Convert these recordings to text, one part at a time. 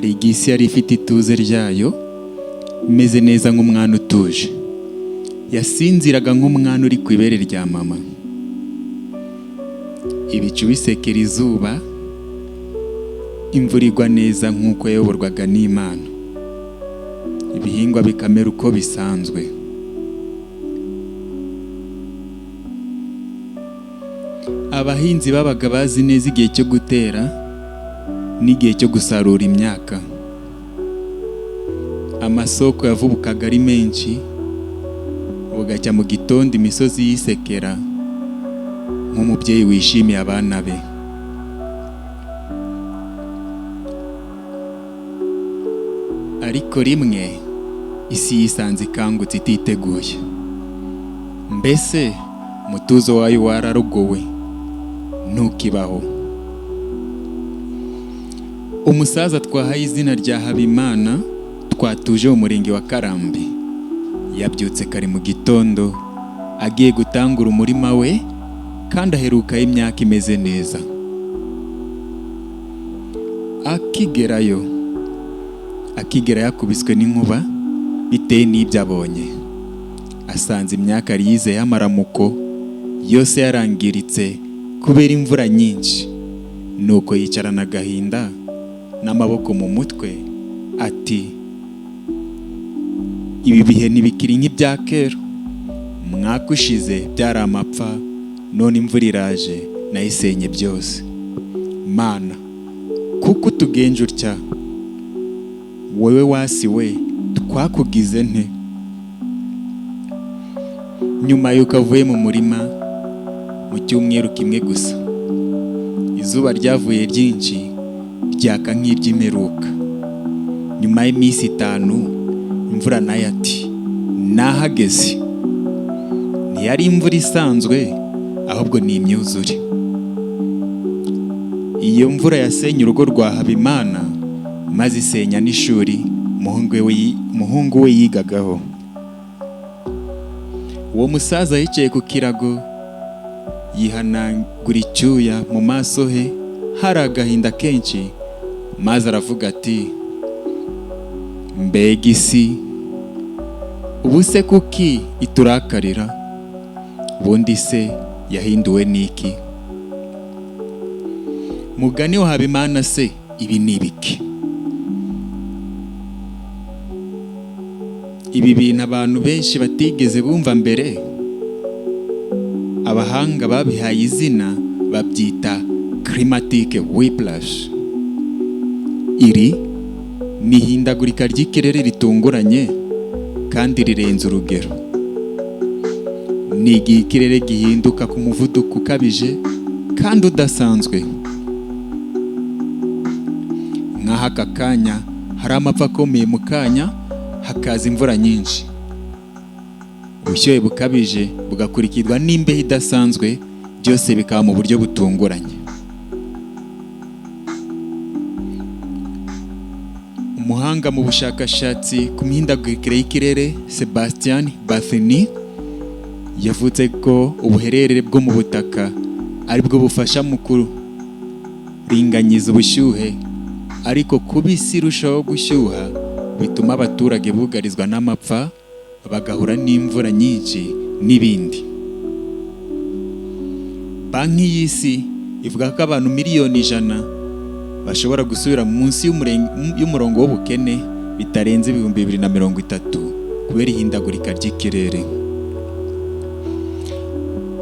Hari igihe isi yari ifite ituze ryayo, imeze neza nk'umwana utuje. Yasinziraga nk'umwana uri ku ibere rya mama. Ibicu bisekera izuba, imvura igwa neza nk'uko yayoborwaga n'Imana. Ibihingwa bikamera uko bisanzwe. Abahinzi babaga bazi neza igihe cyo gutera n'igihe cyo gusarura imyaka. Amasoko yavubukaga ari menshi, bugacya mu gitondo imisozi yisekera nk'umubyeyi wishimiye abana be. Ariko rimwe isi yisanze ikangutse ititeguye. Mbese umutuzo wayo wararogowe ntukibaho. Umusaza twahaye izina rya Habimana twatuje mu murenge wa Karambi, yabyutse kare mu gitondo agiye gutangura umurima we kandi aherukayo imyaka imeze neza. Akigerayo akigera yakubiswe n'inkuba bitewe n'ibyo abonye. Asanze imyaka yari yizeye y'amaramuko yose yarangiritse kubera imvura nyinshi. Nuko yicarana agahinda n'amaboko mu mutwe ati ibi bihe ntibikiri nk'ibya kera. Umwaka ushize byari amapfa, none imvura iraje nayo isenye byose. Mana, kuko utugenje utya, wowe wasi we twakugize nte? Nyuma y'uko avuye mu murima mu cyumweru kimwe gusa, izuba ryavuye ryinshi ryaka nk'iry'imperuka. Nyuma y'iminsi 5 imvura nayo ati nahageze. Ntiyari imvura isanzwe, ahubwo ni imyuzure. Iyo mvura yasenye urugo rwa Habimana, maze isenya n'ishuri umuhungu we yigagaho. Uwo musaza yicaye ku kirago yihanagura icyuya mu maso he, hari agahinda kenshi, maze aravuga ati mbega isi, ubu se kuki iturakarira? Ubundi se yahinduwe n'iki? Mugani wa Habimana se ibi ni ibiki? Ibi bintu abantu benshi batigeze bumva mbere, abahanga babihaye izina babyita climatic whiplash. Iri ni ihindagurika ry'ikirere ritunguranye kandi rirenze urugero. Ni igihe ikirere gihinduka ku muvuduko ukabije kandi udasanzwe. Nk'aho aka kanya hari amapfa akomeye, mu kanya hakaza imvura nyinshi. Ubushyuhe bukabije bugakurikirwa n'imbeho idasanzwe, byose bikaba mu buryo butunguranye. Umuhanga mu bushakashatsi ku mihindagurikire y'ikirere Sebastian Bathini yavuze ko ubuherere bwo mu butaka aribwo bufasha mu kuringanyiza ubushyuhe, ariko kuba isi irushaho gushyuha bituma abaturage bugarizwa n'amapfa, bagahura n'imvura nyinshi n'ibindi. Banki y'Isi ivuga ko abantu 100,000,000 bashobora gusubira munsi y'umurongo w'ubukene bitarenze 2030 kubera ihindagurika ry'ikirere.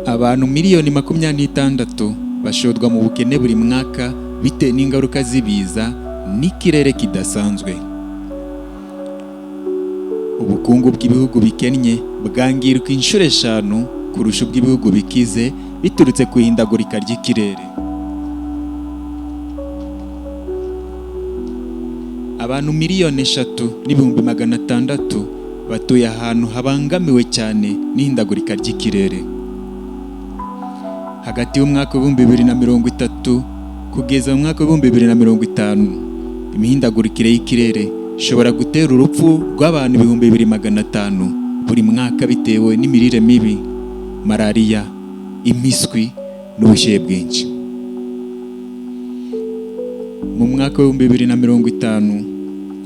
Abantu 26,000,000 bashorwa mu bukene buri mwaka bitewe n'ingaruka z'ibiza n'ikirere kidasanzwe. Ubukungu bw'ibihugu bikennye bwangirika inshuro 5 kurusha ubw'ibihugu bikize biturutse ku ihindagurika ry'ikirere. Abantu 3,600,000 batuye ahantu habangamiwe cyane n'ihindagurika ry'ikirere. Hagati y'umwaka 2030 kugeza mu mwaka 2050, imihindagurikire y'ikirere ishobora gutera urupfu rw'abantu 2500 buri mwaka bitewe n'imirire mibi, malariya, impiswi n'ubushyuhe bwinshi. Mu mwaka w'2050,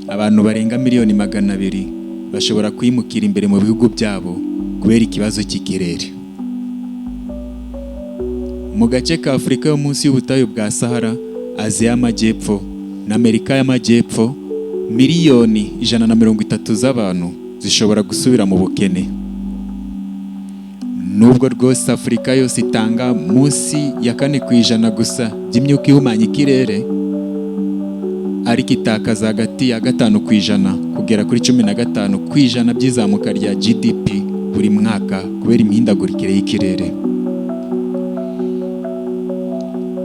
abantu barenga 200,000,000 bashobora kwimukira imbere mu bihugu byabo kubera ikibazo cy'ikirere. Mu gace ka Afurika yo munsi y'ubutayu bwa Sahara, Aziya y'Amajyepfo na Amerika y'Amajyepfo, 130,000,000 z'abantu zishobora gusubira mu bukene. Nubwo rwose Afurika yose itanga munsi ya 4% gusa by'imyuka ihumanya ikirere, ariko itakaza hagati ya 5% kugera kuri 15% by'izamuka rya GDP buri mwaka kubera imihindagurikire y'ikirere.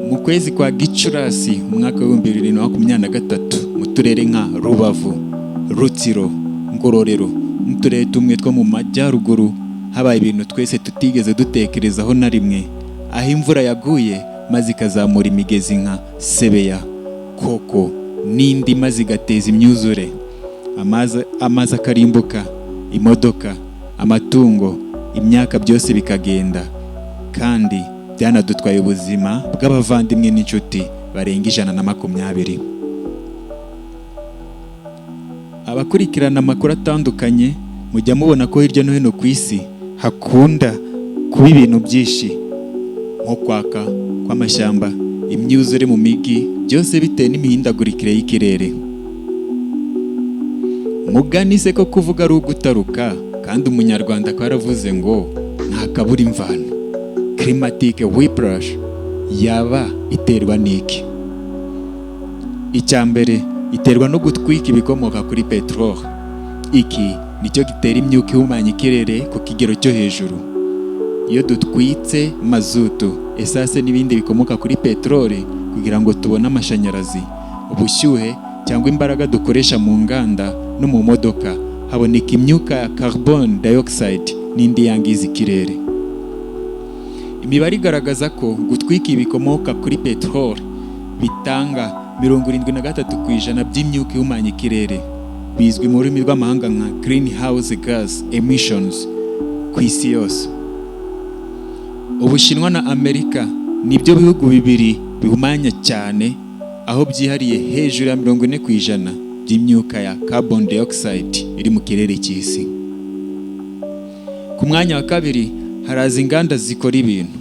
Mu kwezi kwa Gicurasi mu mwaka w'2023, mu turere nka Rubavu, Rutsiro, Ngororero n'uturere tumwe two mu majyaruguru, habaye ibintu twese tutigeze dutekerezaho na rimwe, aho imvura yaguye maze ikazamura imigezi nka Sebeya, Koko n'indi, maze igateza imyuzure, amazi akarimbuka, imodoka, amatungo, imyaka byose bikagenda, kandi byanadutwaye ubuzima bw'abavandimwe n'inshuti barenga 120. Abakurikirana amakuru atandukanye mujya mubona ko hirya no hino ku isi hakunda kuba ibintu byinshi nko kwaka kw'amashyamba, imyuzure mu migi, byose bitewe n'imihindagurikire y'ikirere. Mugani se ko kuvuga ari ugutaruka, kandi umunyarwanda akaba yaravuze ngo nta kabura imvano. Climatic whiplash yaba iterwa n'iki? Icya mbere, iterwa no gutwika ibikomoka kuri peteroli. Iki nicyo gitera imyuka ihumanya ikirere ku kigero cyo hejuru. Iyo dutwitse mazutu, esase n'ibindi bikomoka kuri peteroli kugira ngo tubone amashanyarazi, ubushyuhe cyangwa imbaraga dukoresha mu nganda no mu modoka, haboneka imyuka ya carbon dioxide n'indi yangiza ikirere. Imibare igaragaza ko gutwika ibikomoka kuri peteroli bitanga 73% by'imyuka ihumanya ikirere, bizwi mu rurimi rw'amahanga nka greenhouse gas emissions, ku isi yose. Ubushinwa na Amerika nibyo bihugu bibiri bihumanya cyane, aho byihariye hejuru ya 40% by'imyuka ya carbon dioxide iri mu kirere cy'isi. Ku mwanya wa kabiri haraza inganda zikora ibintu.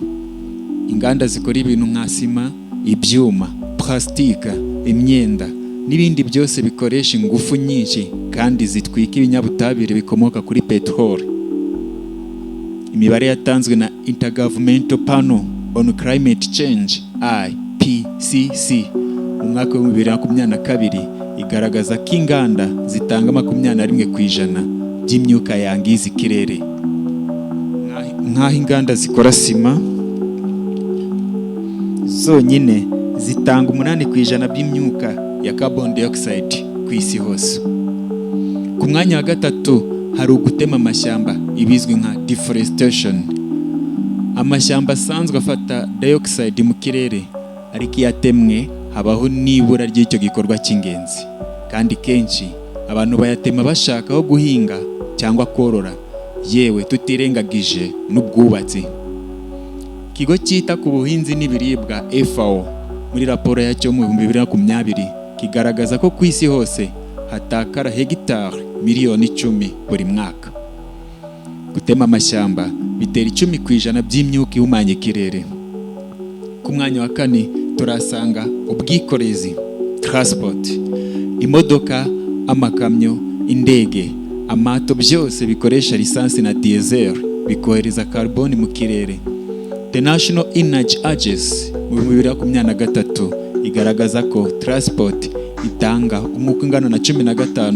Inganda zikora ibintu nka sima, ibyuma, plastika, imyenda n'ibindi byose bikoresha ingufu nyinshi kandi zitwika ibinyabutabire bikomoka kuri peteroli. Imibare yatanzwe na Intergovernmental Panel on Climate Change, IPCC, mu mwaka w'2022 igaragaza ko inganda zitanga 21% by'imyuka yangiza ikirere, nk'aho inganda zikora sima zonyine zitanga 8% by'imyuka ya carbon dioxide ku isi hose. Ku mwanya wa gatatu hari ugutema amashyamba, ibizwi nka deforestation. Amashyamba asanzwe afata dioxide mu kirere, ariko iyo atemwe habaho n'ibura ry'icyo gikorwa cy'ingenzi, kandi kenshi abantu bayatema bashaka aho guhinga cyangwa korora, yewe tutirengagije n'ubwubatsi. Ikigo cyita ku buhinzi n'ibiribwa, FAO, muri raporo yacyo mu 2020 kigaragaza ko ku isi hose hatakara hegitari 10,000,000 buri mwaka. Gutema amashyamba bitera 10% by'imyuka ihumanya ikirere. Ku mwanya wa kane turasanga ubwikorezi, transport. Imodoka, amakamyo, indege, amato, byose bikoresha lisansi na diesel bikohereza carbon mu kirere. The National Energy Agency mu 2023 igaragaza ko transport itanga umwuka ungana na 15%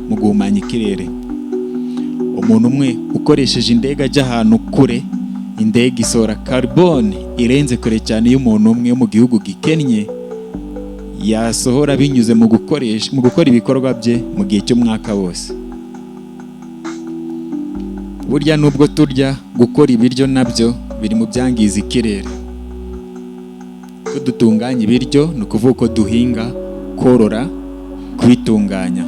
mu guhumanya ikirere. Umuntu umwe ukoresheje indege ajya ahantu kure, indege isohora carbon irenze kure cyane y'umuntu umwe wo mu gihugu gikennye yasohora binyuze mu gukora ibikorwa bye mu gihe cy'umwaka wose. Burya nubwo turya, gukora ibiryo nabyo biri mu byangiza ikirere. Ko dutunganya ibiryo, ni ukuvuga uko duhinga, korora, kubitunganya,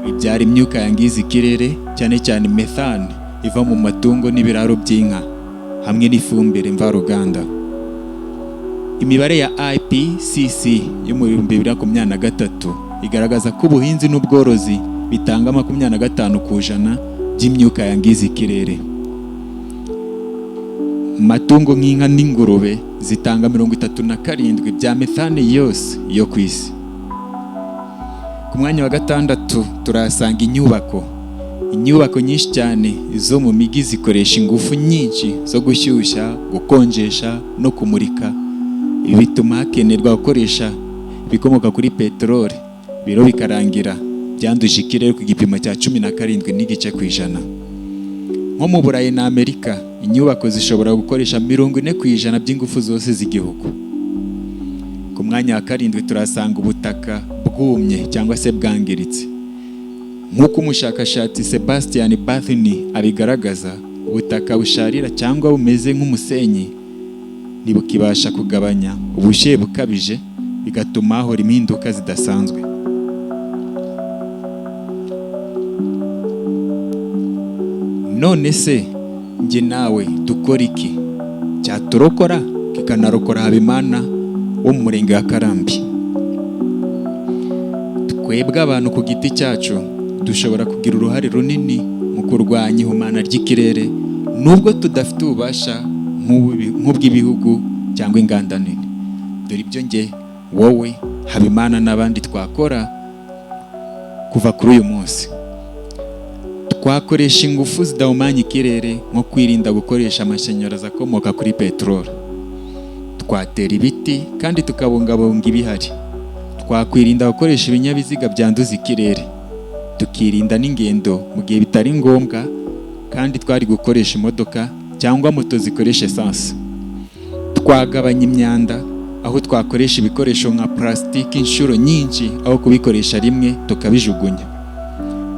bibyara imyuka yangiza ikirere, cyane cyane methane iva mu matungo n'ibiraro by'inka hamwe n'ifumbire mvaruganda. Imibare ya IPCC yo mu 2023 igaragaza ko ubuhinzi n'ubworozi bitanga 25% by'imyuka yangiza ikirere. Matungo nk'inka n'ingurube zitanga 37 bya methane yose yo ku isi. Ku mwanya wa gatandatu turahasanga inyubako. Inyubako nyinshi cyane zo mu mijyi zikoresha ingufu nyinshi zo gushyushya, gukonjesha no kumurika. Ibi bituma hakenerwa gukoresha ibikomoka kuri peteroli, biro bikarangira byanduje ikirere ku gipimo cya 17.5%. Nko mu Burayi na Amerika, inyubako zishobora gukoresha 40% by'ingufu zose z'igihugu. Ku mwanya wa karindwi turahasanga ubutaka bwumye cyangwa se bwangiritse. Nk'uko umushakashatsi Sebastian Bathini abigaragaza, ubutaka busharira cyangwa bumeze nk'umusenyi ntibukibasha kugabanya ubushyuhe bukabije, bigatuma hahora impinduka zidasanzwe. None se njye nawe dukora iki cyaturokora kikanarokora Habimana wo mu murenge wa Karambi? Twebwe abantu ku giti cyacu dushobora kugira uruhare runini mu kurwanya ihumana ry'ikirere, nubwo tudafite ububasha nk'ubw'ibihugu cyangwa inganda nini. Dore ibyo njye, wowe, Habimana n'abandi twakora kuva kuri uyu munsi. Twakoresha ingufu zidahumanya ikirere, nko kwirinda gukoresha amashanyarazi akomoka kuri peteroli. Twatera ibiti kandi tukabungabunga ibihari. Twakwirinda gukoresha ibinyabiziga byanduza ikirere, tukirinda n'ingendo mu gihe bitari ngombwa, kandi twari gukoresha imodoka cyangwa moto zikoresha esanse. Twagabanya imyanda, aho twakoresha ibikoresho nka purasitiki inshuro nyinshi aho kubikoresha rimwe tukabijugunya,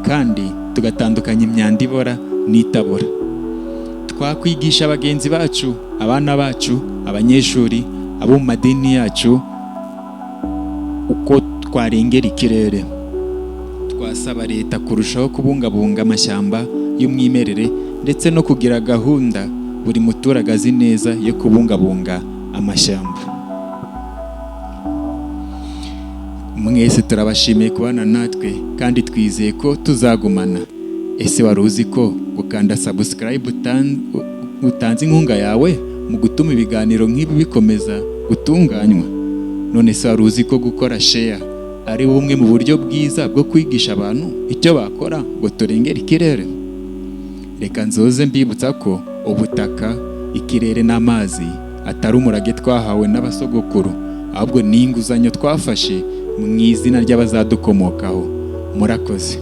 kandi tugatandukanya imyanda ibora n'itabora. Twakwigisha bagenzi bacu, abana bacu, abanyeshuri, abo mu madini yacu, uko twarengera ikirere. Twasaba leta kurushaho kubungabunga amashyamba y'umwimerere, ndetse no kugira gahunda buri muturage azi neza yo kubungabunga amashyamba. Mwese turabashimiye kubana natwe kandi twizeye ko tuzagumana. Ese wari uzi ko gukanda subscribe utanze inkunga yawe mu gutuma ibiganiro nk'ibi bikomeza gutunganywa? None se wari uzi ko gukora share ari bumwe mu buryo bwiza bwo kwigisha abantu icyo bakora ngo turengere ikirere? Reka nzoze mbibutsa ko ubutaka, ikirere n'amazi atari umurage twahawe n'abasogokuru, ahubwo ni inguzanyo twafashe mu izina ry'abazadukomokaho. Murakoze.